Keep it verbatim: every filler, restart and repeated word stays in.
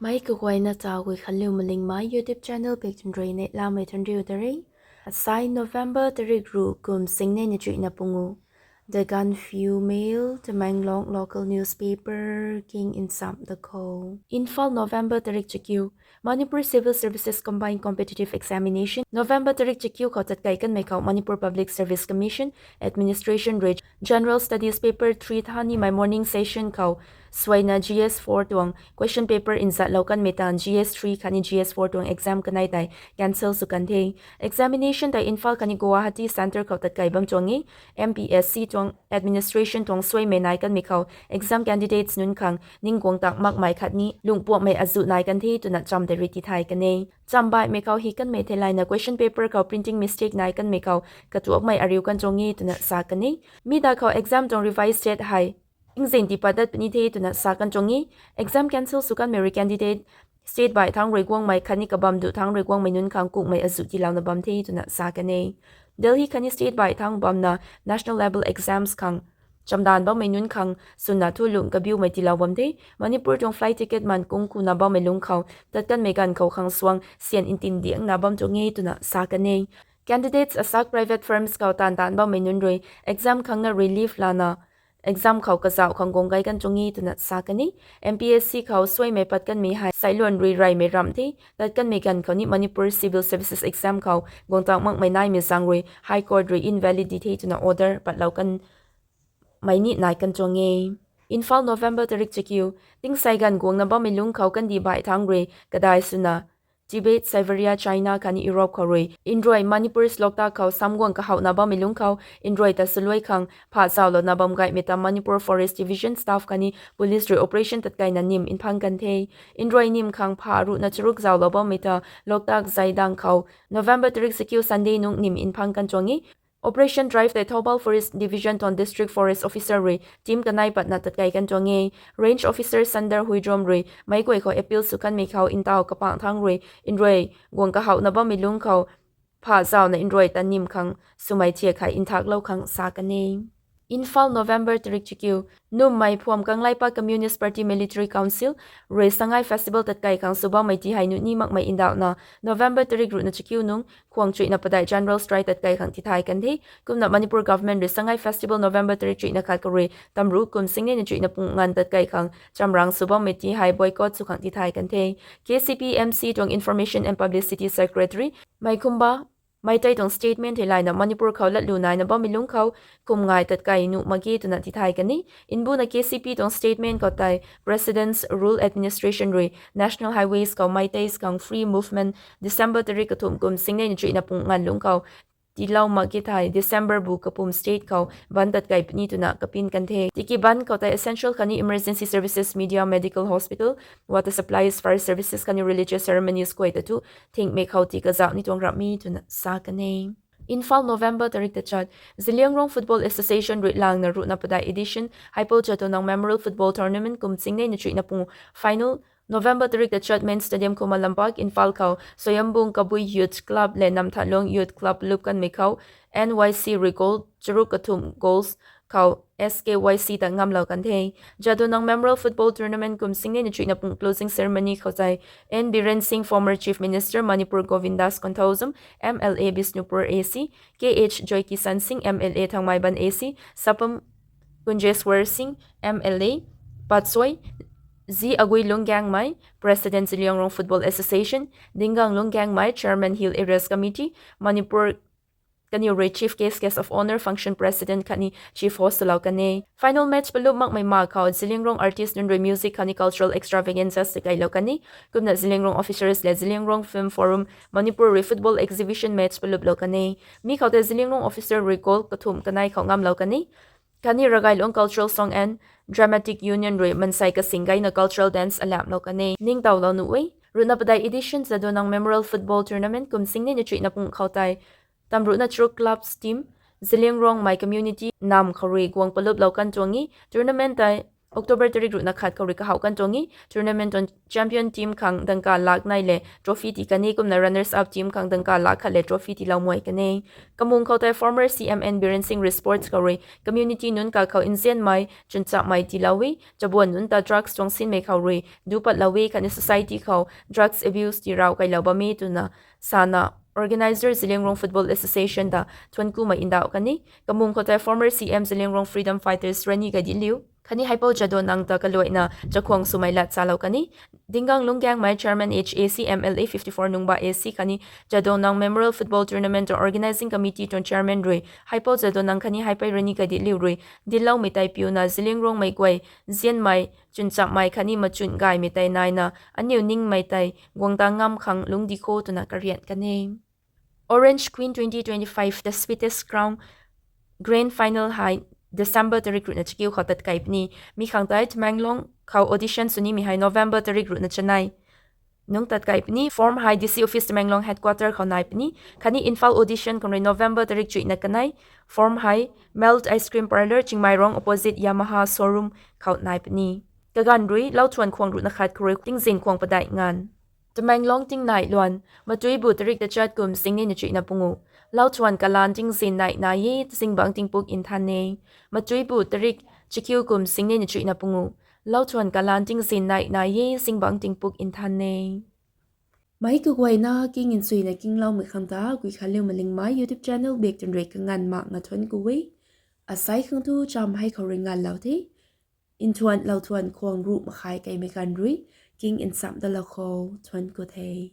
Mei kaguayna ta Guikhanliu Malingmei YouTube channel pek tun rui neihlamei thanriu ta re. Asai November tarik ruh kum singnei na chuihna pungu. The Gaanphiu Mail, Tamenglong local newspaper king nsam da khou. Imphal, November tarik chakiu. Manipur Civil Services Combined Competitive Examination, November tarik chakiu khou tatkai kanmei khou Manipur Public Service Commission, Administration rui General Studies Paper three thanimei morning session khou suaina G S four tuang question paper nzatlou kanmei tan G S three khatni G S four tuang exam kanei tei cancel sw kan the. Examination tei Imphal khatni Guwahati centre khou tatkai bam tuang e. M P S C tuang administration tuang suaimei nai kanmei khou exam candidates nunc khang ningguang tak makmei khatni lungpuakmei azuh nai kan the twna cham tei rui tithay kan e. Cham baihmei khou hi kanmei theilayna question paper khou printing mistake nai kanmei khou katuakmei ariu kan tuang e twna sa kan e. Mi da khou exam tuang revise set hei ingzin tipat dat puni the twna sa kan tuang e. Exam cancel sw kanmei rui candidate state baih thangc rui guangmei khatni kabam duh thangc rui guangmei nunc khang kukmei azuh tiilouna bam the twna sa kan e. Delhi khatni state baih thangc bamna national level exams khang chamdan bammei nunc khang swna thu lung kabiumei tiilou bam the. Manipur tuang flight ticket man kung kuna bammei lungc khou tat kanmei ganv khou khang suang syan ntin diangna bam tuang e twna sa kan e. Candidates asak private firms khou taanv taanc bammei nunc rui exam khangna relief lana exam khou kazauh khang guang gay kan tuang e twna sa kan e. M P S C khou suaimei pat kanmei hei sailuan rui reymei ramh the. Tat kanmei ganv khou ni Manipur Civil Services exam khou guang tak makmei naimei zaeng rui High Court rui invalid di the twna order patlou kanmei ni nai kan tuang e. Imphal, November tarik chakiu. Tingsei ganv guangna bammei lungc khou kandih baih thangc rui kadai swna Tibet, Siberia, China khatni Europe khou rui nrui Manipur Loktak khou samguang kahouhna bammei lungc khou nrui ta saluai khang pha zaulouna bam gaymei ta Manipur Forest Division staff khatni police rui operation tatkaina nim mphang kan the. Nrui nim khang pha ruhna charuk zaulou bammei ta Loktak Zaidang khou November tarik chakiu Sunday nung nim mphang kan tuang e. Operation drive tei Thoubal Forest Division tuang District Forest Officer rui team kanei patna tatkai kan tuang e. Range Officer Sundar Huidrom rui meic guay khou appeal sw kanmei khou ntaw kapangc thangc rui nrui guang kahouhna bammei lungc khou pha zauna nrui ta nim khang swmei thiak hei nthaklou khang sa kan e. Imphal, November tarik chakiu. Nummei phuam Kangleipak Communist Party Military Council rui Sangai Festival tatkai khang sw bammei ti hei nuh ni makmei ndauhna November tarik ruhna chakiu nung khuang chuihna padeih general strike tatkai khang tithay kan the. Kumna Manipur government rui Sangai Festival November tarik chuihna khat khou rui tamruh kum singnei na chuihna pung nganv tatkai khang chamrang sw bammei ti hei boycott sw khang tithay kan the. K C P M C tuang Information and Publicity Secretary Meikhumba Meitei tuang statement theilayna Manipur khou latlu naina bammei lungc khou kum ngai tatkai nuh mak ge twna tithay kan e. Nbuna K C P tuang statement khou tei President's Rural Administration rui National Highways khou Meiteis khang free movement December tarik kathumh kum singnei na chuihna pung nganv lungc khou tiilou mak ge thei December bu kapum state khou ban tatkai puni twna kapin kan the. Tiki ban khou tei essential khatni emergency services, media, medical, hospital, water supplies, fire services khatni religious ceremonies guay ta thu thingmei khou tii kazauh ni tuang ramh e twna sa kan e. Imphal, November tarik tachat. Zeliangrong Football Association rui langna ruhna padeih edition Haipou Jadonang Memorial Football Tournament kum singnei na chuihna pung final November tarik tachat Main Stadium, Khuman Lampak, Imphal khou Soyambung Kabui Youth Club le Namthanlung Youth Club lup kanmei khou N Y C rui goal charuk kathumh goals khou S K Y C ta ngamlou kan the. Jadonang Memorial Football Tournament kum singnei na chuihna pung closing ceremony khou tei N Biren Singh, former Chief Minister Manipur, Govindas Konthoujam, M L A Bishnupur A C, K H Joykishan Singh, M L A Thangmaiban A C, Sapam Kunjeswar Singh, M L A Patsoi, Zi Agui Lungangmei, President Zeliangrong Football Association, Dingang Lungangmei, Chairman Hill Areas Committee, Manipur kaniw rui Chief Guest, Guest of Honour, Function President khatni Chief Host swlou kan e. Final match palup makmei ma khou Zeliangrong artist nunc rui music khatni cultural extravaganzas tikailou kan e. Kumna Zeliangrong officers le Zeliangrong Film Forum Manipur rui football exhibition match paluplou kan e. Mi khou tei Zeliangrong officer rui goal kathumh kanei khou ngamlou kan e. Khatni Ragailong Cultural Song and Dramatic Union rui mansei kasing gayna cultural dance alamhlou kan e. Ningtowlou nuh e. Ruhna padeih edition Jadonang Memorial Football Tournament kum singnei na chuihna pung khou tei tamruhna charuk clubs team Zeliangrongmei community nam khou rui guang paluplou kan tuang e. Tournament tei October tarik ruhna khat khou rui kahouh kan tuang e. Tournament tuang champion team khang dangka lak nei le trophy tii kan e, kumna runners up team khang dangka lak khat le trophy tiilou muai kan e. Kamung khou tei former C M N Biren Singh rui sports khou rui community nunc kakhou nzianmei chwnchapmei tiilou e, chabuan nunc ta drugs tuang sinmei khou rui dupatlou e khatni society khou drugs abuse tii rau kailou bam e twna sana organizer Zeliangrong Football Association ta thuanc kumei ndauh kan e. Kamung khou tei former C M Zeliangrong freedom fighters Rani Gaidinliu khatni Haipou Jadonang ta kaluaina chakhwang swmei lat salou kan e. Dingang Lungangmei chairman H A C M L A fifty four Nungba A C khatni Jadonang Memorial Football Tournament tuang organizing committee tuang chairman rui Haipou Jadonang khatni Haipei Rani Gaidinliu rui dincloumei tei piuna Zeliangrongmei guay nzianmei chwnchapmei khatni machun gaymei tei naina aniu ningmei tei guang ta ngam khang lungcdi kho twna karian kan e. Orange Queen twenty twenty-five The Sweetest Crown grand final hei December tarik ruhna chakiu khou tatkai puni. Mi khang tei Tamenglong khou audition sw nimei hei November tarik ruhna chanei nungc tatkai puni. Form hei D C office Tamenglong headquarter khou nai puni. Khatni Imphal audition khang rui November tarik chuihna kanei. Form hei Melt Ice Cream Parlour, Chingmeirong, opposite Yamaha showroom khou nai puni. Kaganv rui Lauthuan khwang ruhna khat khou rui tingzin khwang padeih nganv. Tamenglong tingnai luan, matuibu tarik tachat kum singnei na chuihna pungu. Lauthuan kalan tingzin nai nai e, zingbangc tingpuk nthan e. Matuibu tarik chakiu kum singnei na chuihna pungu. Lauthuan kalan tingzin nai nai e, zingbangc tingpuk nthan e. Meic kaguayna king nchuina kingloumei khang ta Guikhanliu Malingmei YouTube channel bak twn rui kanganv mak nga thuanc ku e. Asei khang thu cham hei khou rui nganvlou the. Nthuan Lauthuan khwang ruh makhai keimei ganv rui king nchamh dalou khou thuanc ku the.